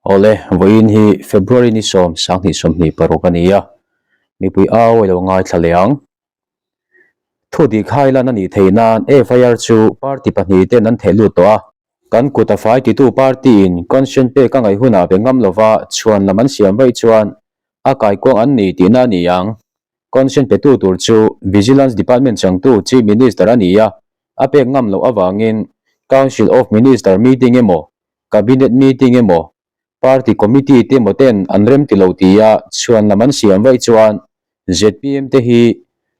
Awle, vawiin hi February ni sawm sanghnih sawmhnih paruk a ni a, mipui au a lo ngaithla leh ang. Thu dik hai lan a nih theih nan FIR chu party pahnih ten an theh lut tawh a. Kan kut a fai titu party in consent pek a ngaih hunah ve ngam lova chhuan lam an siam vaih chuan a kaikuang an ni tihna a ni ang. Consent petu tur chu Vigilance Department changtu Chief Minister a ni a, a pek ngam loh avangin Council of Minister meeting emaw Cabinet meeting emaw Party committee te emaw ten an rem ti lo tia chhuan lam an siam vaih chuan zpm te hi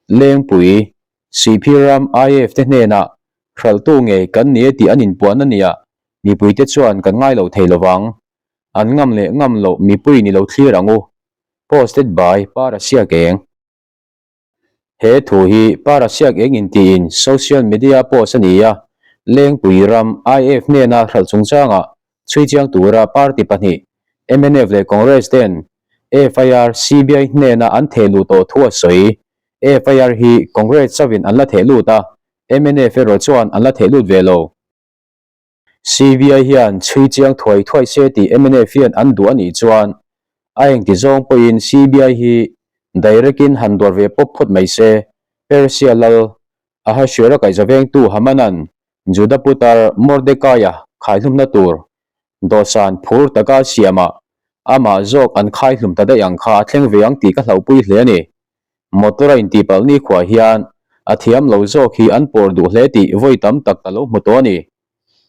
Lengpui, Sihphir ram IAF te hnenah hralhtu ngei kan ni e tih an inpuan a nia, mipuite chuan kan ngai lo thei lovang. An ngam leh ngam loh mipui ni lo thlir ang u. Posted by Parasiak Eng. He thu hi Parasiak Eng intiin social media post a ni a, Lengpui ram IAF hnena hralh chungchangah chhui chiang tura party pahnih mnf leh Congress ten FIR CBI hnena an theh luh tawh thu a sawi. FIR hi Congress chauhin an la theh lut a, mnf erawh chuan an la theh lut ve lo. CBI hian chhui chiang thuai thuai se tih mnf hian an duh a nih chuan a engti zawng pawhin CBI hi direct in han dawr ve pawp phawt mai se. Persia lal Ahasuera kaihza vengtu Hamanan Juda putar Mordekaia khaihlumna tur dawhsan phur taka siamah amah zawk an khaihlum ta daih ang kha a thleng ve ang tih ka hlauhpui hle a ni. Motor a intihpalh nikhua hian a thiam lo zawk hi an pawr duh hle tih vawi tam tak ka lo hmu tawh a ni.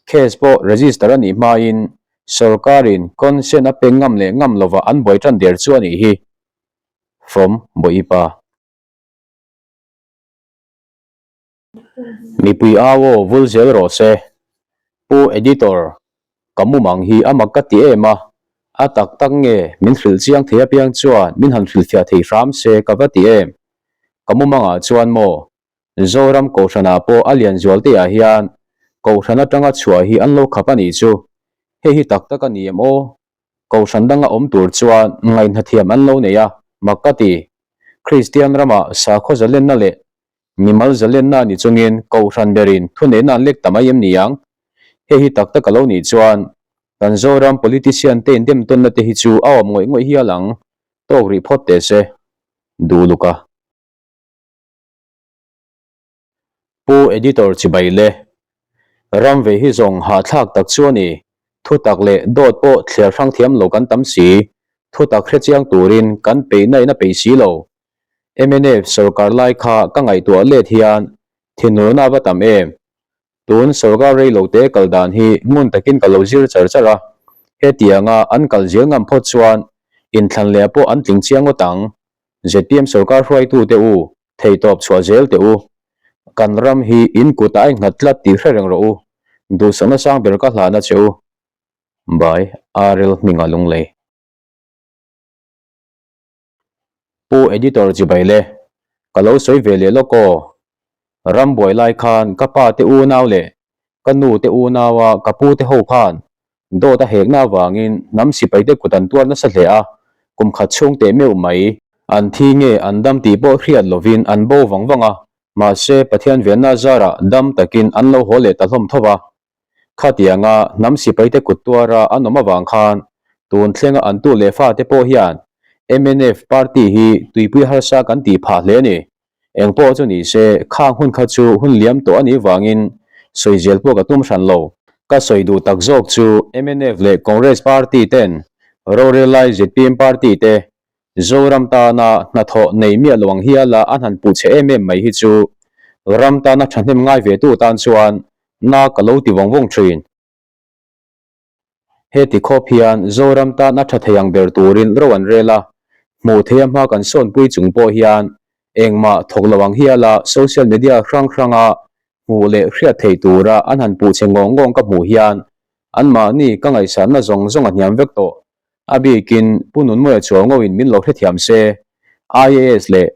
Case pawh register a nih hmain sorkarin consent a pek ngam leh ngam lova an buai tan der chu a nih hi. From Bawipa. Mipui au aw vul zel rawh se. Pu Editor, ka mumang hi a mak ka ti em a, a tak tak nge min hrilh chiang thei apiang chuan min han hrilhfiah thei hram se ka va ti em. Ka mumangah chuan maw, Zoram Kohhranah pawh a lian zual te ah hian Kohhran atanga chhuah hi an lo khap a nih chu. Hei hi tak tak a ni em aw? Kohhran danga awm tur chuan ngaihhnathiam an lo nei a, mak ka ti. Kristian ramah sakhaw zalenna leh mimal zalenna a ni chungin Kohhran berin thuneihna an lek ta mai em ni ang? Hei hi tak tak a lo nih chuan kan Zoram politician te indem tawnna te hi chu a awm ngawih ngawih hial ang, tawk rih phawt teh se. Duh luk a. Pu Editor chibai le. Ram ve hi zawng hahthlak tak chu a ni. Thutak leh dawt pawh thliar hrang thiam lo kan tam si. Thutak hre chiang turin kan peihna in a peih si lo. Mnf sorkar lai kha ka ngaihtuah let hian thinurna a va tam em. Tun sorkar rei lo te kal dan hi ngun takin ka lo zir char char a. Hetianga an kal zel ngam phawt chuan inthlan leh pawh an tling chiang ngawt ang. Zpm sorkar hruaitute u, Theihtawp chhuah zel teh u. Kan ram hi in kutah a innghat tlat tih hre reng rawh u. Duhsakna sang ber ka hlahna che u. By RL Hminga Lunglei. Pu Editor chibai le. Ka lo sawi ve leh lawk aw. Ram buai lai khan ka pa te unau leh ka nu te unaua ka pu te ho khan Dawt a hekna avangin hnam sipaite kut an tuar nasa hle a, kum khat chhung teh meuh mai. An thi nge an dam tih pawh hriat lovin an bo vang vang a, mahse Pathian venna zarah dam takin an lo haw leh ta hlawm tho va. Khatianga hnam sipaite kut tuara an awm avang khan tun thlenga an tu leh fate pawh hian mnf party hi tuipui harsa kan tih phah hle a ni. Eng pawh chu ni se, khang hun kha chu hun liam tawh a nih vangin sawi zel pawh ka tum hran lo. Ka sawi duh tak zawk chu mnf leh Congress party ten rorel lai zpm party te Zoram tana hnathawh nei miah lo ang hiala an han puh chhe em em mai hi chu ram tana thahnem ngai ve tu tan chuan na ka lo ti vawng vawng thin. Heti khawp hian Zoram tan a tha thei ang ber turin ro an rel a, hmuh theia hma kan sawnpui chung pawh hian engmah thawk lo ang hiala social media hrang hranga hmuh leh hriat theih tura an han puh chhe ngawng ngawng ka hmuh hian anmahni ka ngaihsanna zawng zawng a hniam vek tawh. A bikin Pu Nunmawia Chualngoin min lo hrethiam se, IAS leh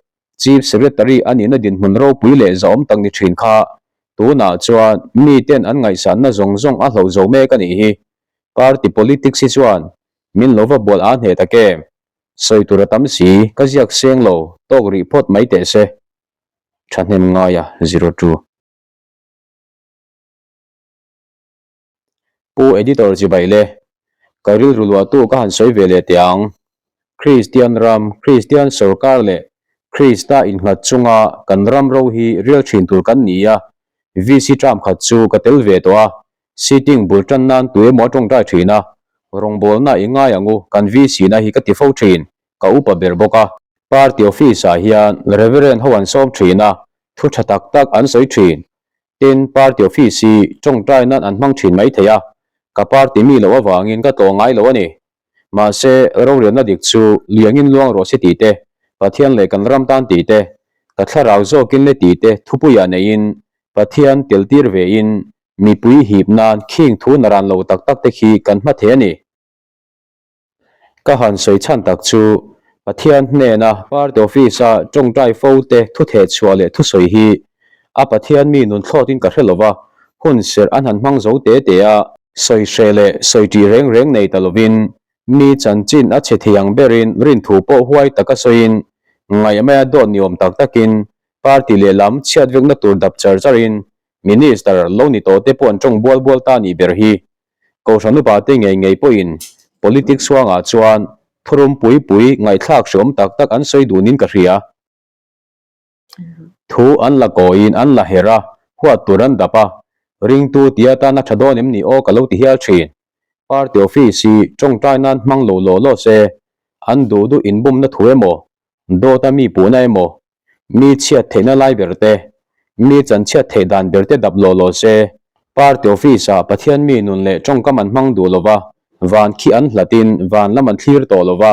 Chief Secretary a nihna dinhmun ropui leh zahawm tak ni thin kha tunah chuan miten an ngaihsanna zawng zawng a hloh zo mek a nih hi. Party politics hi chuan min lo va bual a hneh tak em? Sawi tur a tam si, ka ziak seng lo, tawk rih phawt mai teh se. Thahnem ngaia 02. Pu Editor chibai le. Ka rilru luahtu ka han sawi ve leh teh ang. Kristian ram, Kristian sorkar leh Krista innghat chunga kan ram ro hi rial thin tur kan ni a, VC term khat chu ka tel ve tawh a, sitting bul tan nan tu emaw a tawngtai thin a, rawngbawlna i ngai ang u kan VC na hi ka ti fo thin, ka upa ber bawk a. Party office ah hian Reverend ho an sawm thin a, thu tha tak tak an sawi thin. Tin, party office hi tawngtai nan an hmang thin mai thei a, ka party mi loh avangin ka tlawh ngai lo a ni. Mahse, rorelna dik chu liangin luang rawh se tih te, Pathian leh kan ram tan tih te, ka thlarau zawkin le tih te thupuiah neiin Pathian tel tir vein mipui hip nan khing thu naran lo tak tak te khi kan hma thei a ni. Ka han sawi chhan tak chu Pathian hnena party office-a tawngtai fo te thu theh chhuah leh thusawi hi a Pathian mi nun thlawtin ka hre lova, hun serh an han hmang zo te te a, sawi hreh leh sawi tih reng reng nei ta lovin mi chanchin a chhe thei ang berin rinthu pawh huai taka sawiin ngaih maia dawt ni awm tak takin party lehlam chhiat vekna tur dap char charin Minister lo ni tawh te pawh an tawng bual bual ta nih ber hi. Kohhran upa te ngei ngei pawhin politics huangah chuan thurum pui pui ngaihthlak hreawm tak tak an sawi dunin ka hria. Thu an la kawiin an la her a, huat tur an dap a, ringtu tia tan a tha dawn em ni aw ka lo ti hial thin. Party office hi tawngtai nan hmang lo law law se, an duh duh inbumna thu emaw, dawta mi puhna emaw, Mi chhiat theihna lai ber te, mi chan chhiat theih dan ber te dap law law se. Party office ah Pathian mi nun leh tawngkam an hmang duh lova, van khi an hlatin van lam an thlir tawh lova,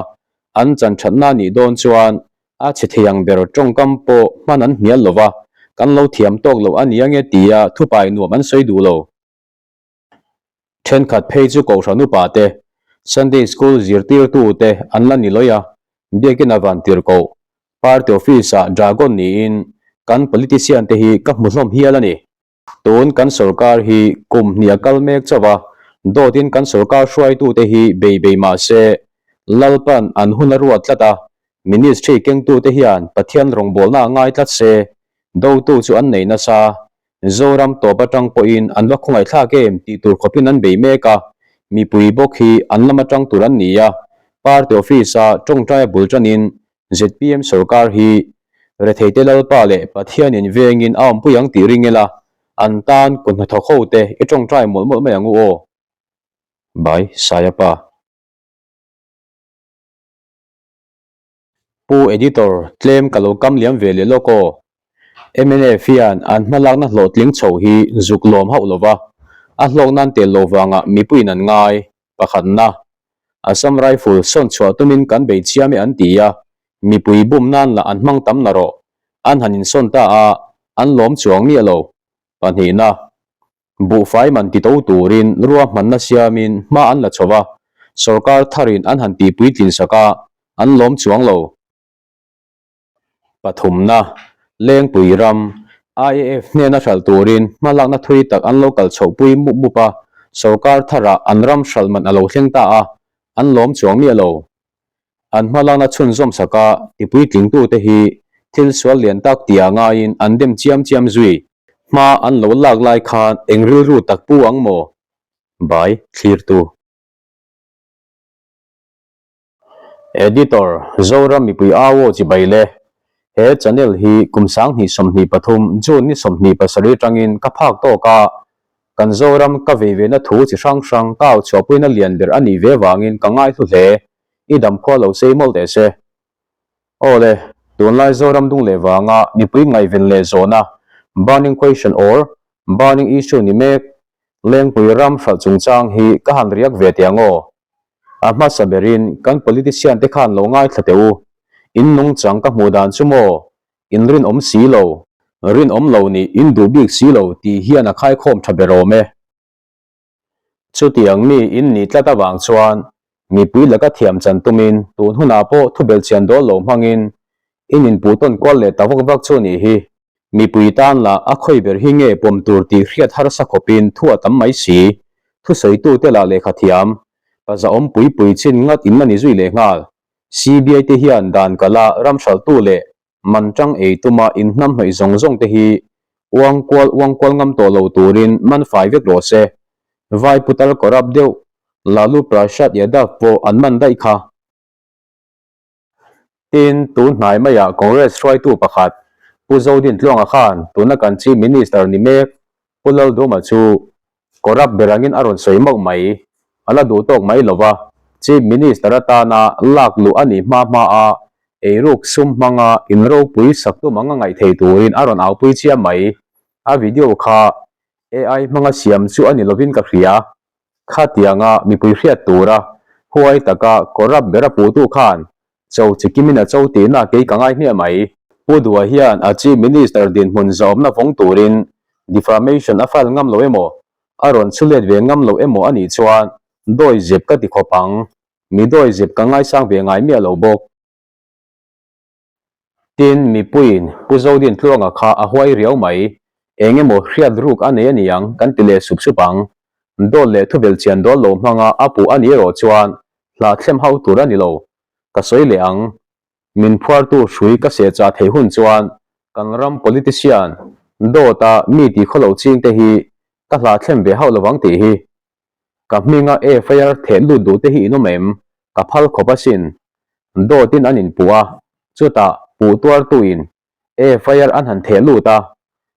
an chan thatna nih dawn chuan a chhe thei ang ber tawngkam pawh hman an hnial lova, kan lo thiam tawk lo a ni ange tia thupai nuam an sawi duh lo. Thenkhat phei chu Kohhran upa te, Sunday School zirtirtu te an la ni lawih a, Biakin a van tir koh. Party office ah dragon niin kan politician te hi ka hmu hlawm hial a ni. Tun kan sorkar hi kum hnih a kal mek chauh a, dawtin kan sorkar hruaitu te hi bei bei mah se Lalpan an hun a ruat tlat a, ministry kengtu te hian Pathian rawngbawlna a ngai tlat se, dotu chu an nei nasa. Zoram tawp atang pawhin an va khawngaihthlak em tih tur khawpin an bei mek a, mipui bawk hi an lam atang tur an ni a, party office-a tawngtaia bul tanin zpm sorkar hi retheite Lalpa leh Pathianin vengin a awmpui ang tih ring ila, an tan kut hnathawk ho te i tawngtai mawlh mawlh mai ang u aw. By Sayapa. Pu Editor, tlem ka lo kam liam ve leh lawk aw. Mnf hian an hmalakna hlawhtling chho hi zuk lawm hauh lova, a hlawk nan tel lo vangah mipuiin an ngai, pakhatna. Assam Rifle sawn chhuah tumin kan bei chiam e an ti a, mipui bum nan lah an hmang tam na rawh. An han insawn ta a, an lawm chuang miah lo. Pahnihna. Buhfai man ti to turin ruahmanna siamin hma an la chho va, sorkar tharin an han tihpuitlin sak a, an lawm chuang lo. Pathumna, Lengpui ram, IAF hnena hralh turin hmalakna thui tak an lo kal chhohpui mup mup a, sorkar tharah an ram hralh man a lo thleng ta a, an lawm chuang miah lo. An hmalakna chhunzawm saka tipuitlingtute hi thil sual lian tak tia ngaiin an dem chiam chiam zui. Hma an lo lak lai khan eng rilru tak pu ang maw? Bai thlirtu. Editor, Zoram mipui au aw chibai le. He channel hi kum 2023 June ni 27 atangin ka phak tawk a, kan Zoram ka vei ve na thu chi hrang hrang ka au chhuahpuina lian ber a nih ve vangin ka ngaihlu hle. I damkhua lo sei mawlh teh se. Aw le, tunlai Zoram dung leh vanga mipui ngaihven leh zawhna, burning question or burning issue ni mek, Lengpui ram hralh chungchang hi ka han riak ve teh ang aw. A hmasa berin kan politician te khan lo ngaithla teh u. In nungchang ka hmuh dan chu maw, in rinawm si lo, rinawm lo nih in duh bik si lo tih hian a khaikhawm tha ber awm e. Chutiang mi in nih tlat avang chuan mipui laka thiam chan tumin tun hunah pawh thubelhchian dawl lo hmangin in inpuh tawn kual leh ta vak vak chu a nih hi. Mipui tan lah a khawi ber hi nge pawm tur tih hriat harsa khawpin thu a tam mai si. Thusawitute lah lehkha thiam, pazaawm pui pui chin ngat in la ni zui leh nghal. CBI te hian dan kala ramhralhtu leh Man tang ei tuma inhnam hnawih zawng zawng te hi uang kual uang kual ngam tawh lo turin man fai vek rawh se. Vai putar corrupt deuh. Lalu Prasad Yadav pawh an man daih kha. Tin, tun hnai maiah Congress hruaitu pakhat Pu Zodintluanga khan tuna kan Chief Minister ni mek Pu Lalduma chu corrupt ber angin a rawn sawi mauh mai. A la duh tawk mai lova, Chief Minister atana lak luh a nih hma hma a eiruk sum hmanga inropui sak tum anga ngaih thei turin a rawn aupui chiam mai. A video kha AI hmanga siam chu a ni lovin ka hria. Khatianga mipui hriat tura huai taka corrupt bera puhtu khan cho chi kimin a cho tihna kei ka ngai hmiah mai. Pu Dua hian a Chief Minister dinhmun zawmna vawng turin defamation a file ngam lo emaw, a rawn chhu let ve ngam lo emaw a nih chuan dawi zep ka ti khawp ang. Mi dawi zep ka ngaisang ve ngai miah lo bawk. Tin, mipuiin Pu Zodintluanga kha a huai riau mai, eng emaw hriat ruk a nei a niang kan ti leh sup sup ang. Dawt leh thubel chian dawl lo hmanga a puh a nih erawh chuan hlahthlem hauh tur a ni lo. Ka sawi leh ang. Min phuartu hrui ka seh chah theih hun chuan kan ram politician dawta mi tih khawlo chingte hi ka hlahthlem ve hauh lovang tih hi. Ka hminga FIR theh lut duh te hi in awm em? Ka phal khawp asin. Dawtin an inpuh a, chutah puh tuartuin FIR an han theh lut a,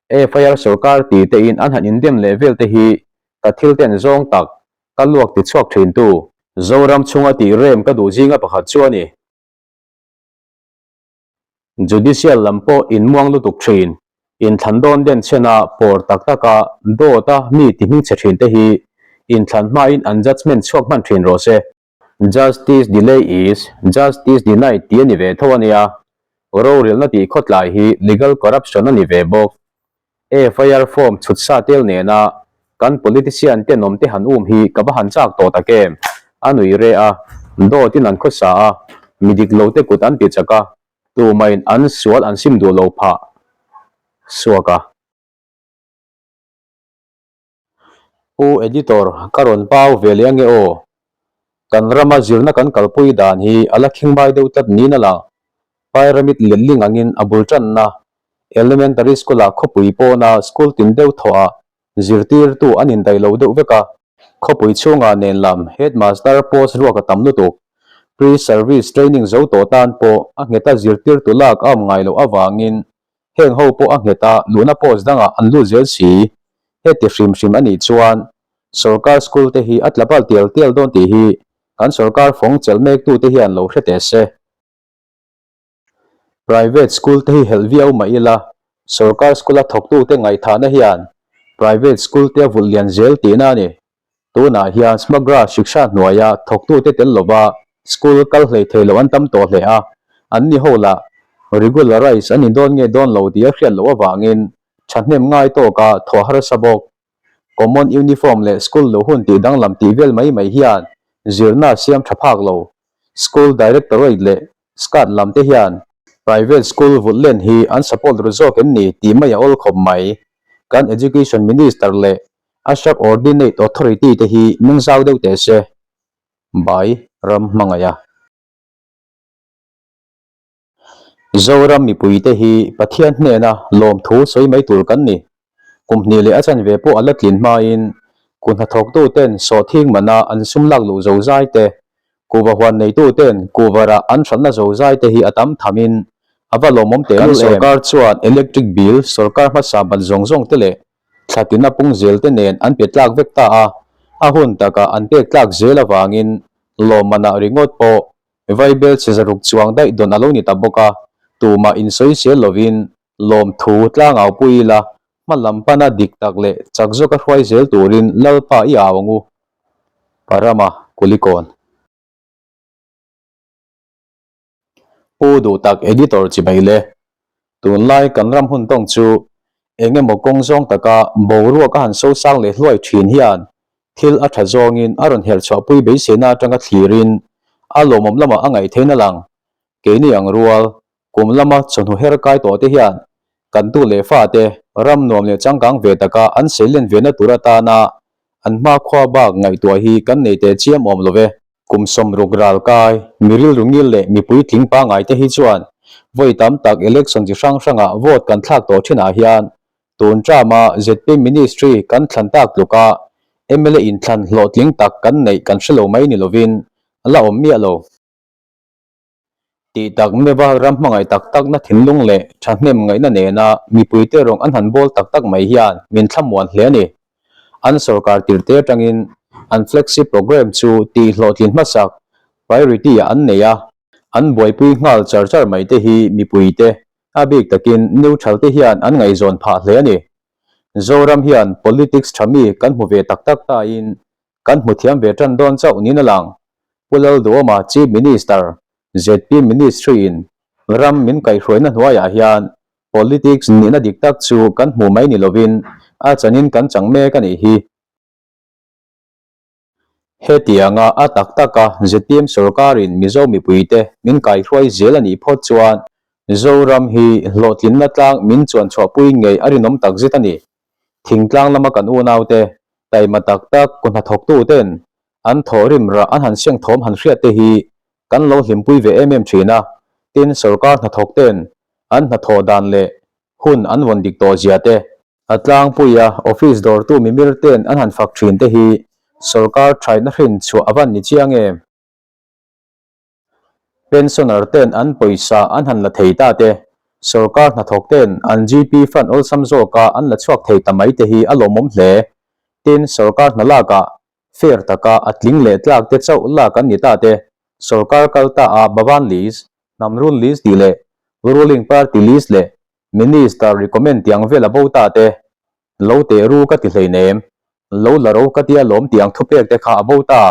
FIR sorkar ti tein an han indem leh vel te hi ka thil ten zawng tak ka luak ti chhuak thin tu. Zoram chhunga tih rem ka duh zinga pakhat chu a ni. Judicial lam pawh inmuang lutuk thin, inthlan dawn den chhena pawr tak taka dawta mi ti hmingchhe thin te hi inthlan hmain an judgement chhuak hman thin rawh se. Justice delay is justice denied tih a ni ve tho a nia, rorelna tih khawtlai hi legal corruption a ni ve bawk. FIR form chhut sa tel nena kan politician tenawm te han um hi ka va han chak tawh tak em? A nui re a, dawtin an khawsa a, mi dik lo te kut an ti chak a, tumahin an sual an sim duh lo phah suak a. Pu Editor, ka rawn pau ve leh ange aw. Kan rama zirna kan kalpui dan hi a la khingbai deuh tlat niin a lang. Pyramid letling angin a bul tanna Elementary School-ah khawpui pawna school tin deuh thawhah zirtirtu an indaih lo deuh vek a. Khawpui chhungah nen lam Headmaster post ruak a tam lutuk. Pre-service training zo tawh tan pawh a ngheta zirtirtu lak a awm ngai loh avangin Heng ho pawh a nghet a, luhna post dangah an lut zel si. Heti hrim hrim a nih chuan sorkar school te hi a tla bal tial tial dawn tih hi kan sorkar fawng chelh mek tu te hian lo hre teh se. Private school te hi helh viau mah ila, sorkar school a thawktu te ngaihthahna hian private school te a vulh lian zel tihna a ni. Tunah hian Smagra Shiksha hnuaia thawktute tel lova school kal hlei thei lo an tam tawh hle a, anni ho lah regularize an indawn nge dawn lo tih a hriat loh avangin thahnem ngai tawka thawh harsa bawk. Common uniform leh school luh hun tih danglam tih vel mai mai hian zirna siam tha phak lo. School Directorate leh SCAT lam te hian private school vulh len hi an support ru zawk em ni tih mai a awl khawp mai. Kan Education Minister leh A sub-ordinate authority te hi meng zau deuh teh se, Bai ram hmangaih a. Zoram mipuite hi Pathian hnena lawmthu sawi mai tur kan ni. Kum hnih leh a chanve pawh a la tlin hmain ku hnathawktu ten sawhthing mana an sum lak luh zo zai te, kuhva huan neitu ten kuhva rah an hralhna zo zai te hi a tam thamin a va lawmawm teh lul em. Kan sorkar chuan electric bill sorkar hmasa bat zawng zawng te leh Thlatin a pung zel te nen an pe tlak vek ta a, a hun takah an pek tlak zel avangin lawmmanah ringawt pawh Vaibel chhe zaruk chuang daih dawn a lo ni ta bawk a, tumah insawisel lovin lawmthu tlangau pui ila hma lam pana dik tak leh chak zawka hruai zel turin Lalpa i au ang u. Parama Kulikawn. Pu duh tak editor chi mai le. Tunlai kan ram hun tawng chu eng emaw kawng zawng taka boruak a han so sang leh hluai thin hian thil a tha zawngin a rawn herh chhuahpui beiseina atanga thlirin a lawmawm lamah a ngaih thein a lang. Keini ang rual kum lama chawhnu her kai tawh te hian kan tu leh fate ram nuam leh changkang ve taka an seilen vena tur atana an hmakhua bak ngaihtuah hi kan nei teh chiam awm lo ve. Kum sawmruk ral kai, mi rilru ngil leh mipui tling pangngai te hi chuan vawi tam tak election chi hrang hrangah vote kan thlak tawh thinah hian tun term-a zpm ministry kan thlan tak tluka. mla inthlan hlawhtling tak kan neih kan hre lo mai ni lovin a la awm miah lo. Tih tak meuha ram hmangaih tak takna thinlung leh thahnem ngaihna nena mipuite rawng an han bawl tak tak mai hian min thlamuan hle a ni. An sorkar tirte atangin an flagship programme chu tih hlawhtlin hmasak priority ah an nei a, an buaipui nghal char char mai te hi mipuite a bik takin neutral te hian an ngaihzawn phah hle a ni. Zoram hian politics tha mi kan hmu ve tak tak tain Kan hmu thiam ve tan dawn chauh niin a lang. Pu Lalduhawma Chief Minister, zpm Ministry in ram min kaihhruaina hnuaiah hian politics nihna dik tak chu kan hmu mai ni lovin a chanin kan chang mek a nih hi. Hetianga a tak taka zpm sorkarin Mizo mipuite min kaihhruai zel a nih phawt chuan Zoram hi hlawhtlinna tlang min chuan chhuahpui ngei a rinawm takzet a ni. Thingtlang lama kan unaute taima tak tak ku hnathawktu ten an thawhrim rah an han seng thawm han hriat te hi kan lo hlimpui ve em em thin a, tin sorkar hnathawk ten an hnathawh dan leh hun an vawn dik tawh zia te, a tlangpuia office dawrtu mimir ten an han fak thin te hi sorkar thaina hrin chhuah a van ni chiang em? Pensioner ten an pawisa an han la thei ta te, sorkar hnathawk ten an GP fund awlsam zawka an la chhuak thei ta mai te hi a lawmawm hle. Tin, sorkar hna lakah fair taka a tling leh tlak te chauh lak an ni ta te, sorkar kal ta a Bhavan list, hnam rule list tih leh ruling party list leh minister recommend tiang vel a bo ta te, lo teh ru ka ti hleinem, lo la ro ka tia lawm tiang thupek te kha a bo ta.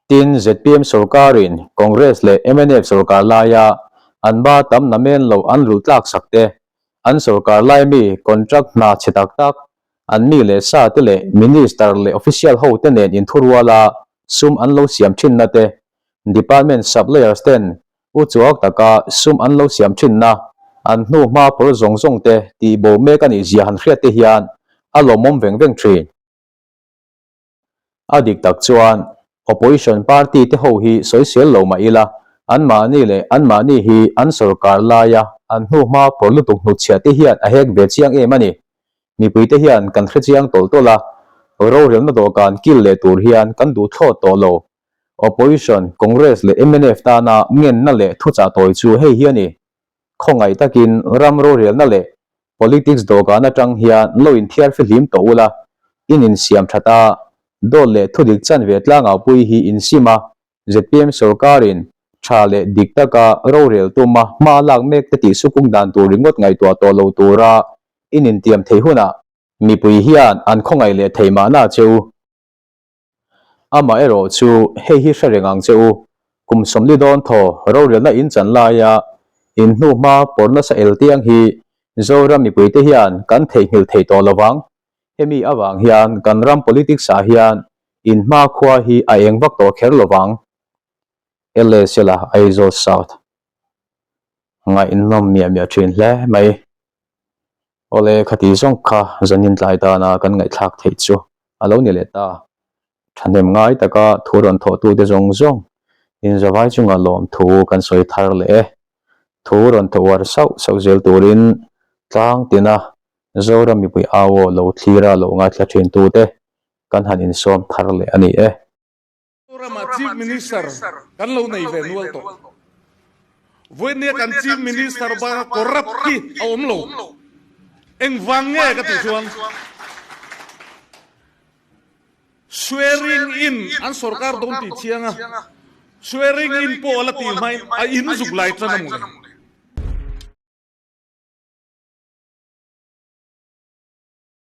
Tin, zpm sorkarin Congress leh mnf sorkar laia an ba tam namen lo an rulh tlak sak te, an sorkar lai mi contract hna chhe tak tak, an mi leh sa te leh minister leh official ho te nen inthuruala sum an lo siam thinna te, department suppliers ten uchuak taka sum an lo siam thinna, an hnu hma pawr zawng zawng te tihbo mek a nih zia han hriat te hian a lawmawm veng veng thin. A dik tak chuan Opposition party te ho hi sawisel lo mah ila, anmahni leh anmahni hi an sorkar laia an hnuhma pawr lutuk hnutchhiah te hian a hek ve chiang em a ni. Mipuite hian kan hre chiang tawlh tawlh a, rorelna dawhkan kil leh tur hian kan duh thlawt tawh lo. Opposition, Congress leh mnf tana ngenna leh thuchah tawi chu hei hi a ni. Khawngaih takin ram rorelna leh Politics dawhkan atang hian lo inthiar fihlim tawh ula, in insiam that a, dawt leh thudik chanve tlangau pui hi insim a, zpm sorkarin tha leh dik taka rorel tuma hma lak mek te tih sukuk dan tur ringawt ngaihtuah tawh lo tura in intiam thei hunah mipui hian an khawngaih leh thei mahna che u. Amaherawh chu hei hi hre reng ang che u, kum 40 dawn thaw rorelna in chan laia in hnu hma pawr nasa el tiang hi Zoram mipuite hian kan theihnghilh thei tawh lo vang. Hemi avang hian kan ram politics ah hian in hma khua hi a eng vak tawh kher lo vang. LASL a Aizawl South ngaihnawm miah miah thin hle mai. Awle khati zawng kha zanin tlai dana kan ngaihthlak theih chu a lo ni leh ta. Thahnem ngai taka thu rawn thawhtute zawng zawng inzavai chunga lawmthu kan sawi thar leh e. Thu rawn thaw uar sauh sauh zel turin tlang tina Zoram mipui au aw lo thlira lo ngaithla thintute kan han insawm thar leh a ni e. Mizoramah Chief Minister kan lo nei ve nual tawh. Vawinia kan Chief Minister banga corrupt hi a awm lo. Engvang nge ka tih chuan swearing in an sorkar dawn tih chiang a, swearing in pawh a la tih hmain a in zuk lai tan a maw le.